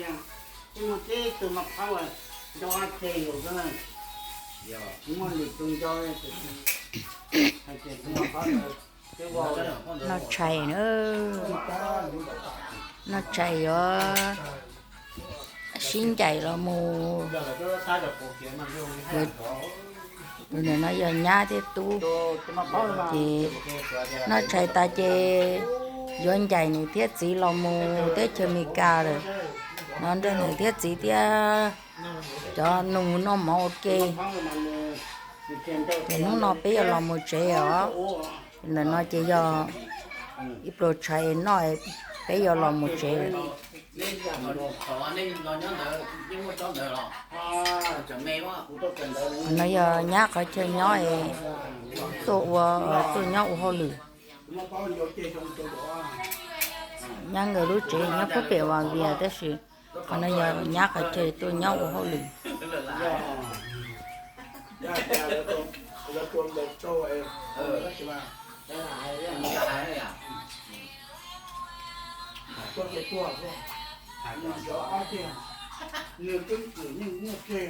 Ib mus tib tug mas phab uas nco qab tseg yus xwb, muaj lwm tus nco, hais tias tus mas phab noj tshais na, noj tshais yuav sib ncaim los mus. Tus ntawm no yog nyab thiab tub, ces noj tshais tas ces yuav ncaim niam thiab txiv los mus teb chaws Amelikas lawm. No nrog niam thiab txiv thiab cov nus noj mov ua ke. Ces hnub no peb yuav los mus tsev os. Ntawm no ces yog ib pluag tshais noj, peb yuav los mus tsev lawm. No yog nyab qhov chaw nyob es tuaj ua, tuaj nyob ua hauj lwm. Nyab nkawd lub tsev nyob puag pem Vas Vias tab sis qhov no yog nyab qhov chaw tuaj nyob ua hauj lwm. Nws keeb kwm yeej muaj tseg,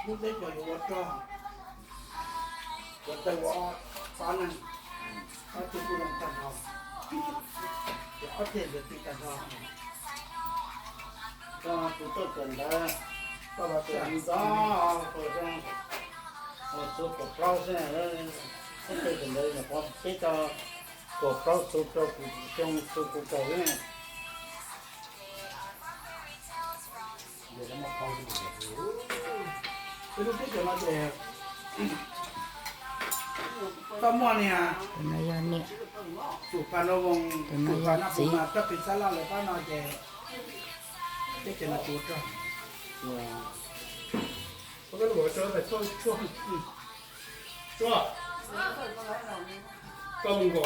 lub teb chaws yuav ua rog, ua tawg ua ob pab neeg, ob tug kuj zoo tag nrho, ces ob teg ntawd twb tag nrho. Koj tus tuaj kawm ntawv, koj los kawm ntxov, kawm zoo, txug kaum plaub xwb, ob teg kawm ntawv nyuam qhuav peb tau kaum plaub txug rau kuv xyoo txug kuv kaum xwb. Peb lub teb chaws no ces koj muaj niag tus pas no voos, tus pas no voos mas koj pes xab laj lawv pab no ces teb chaws no tsis ua rog. Koj mus nkaum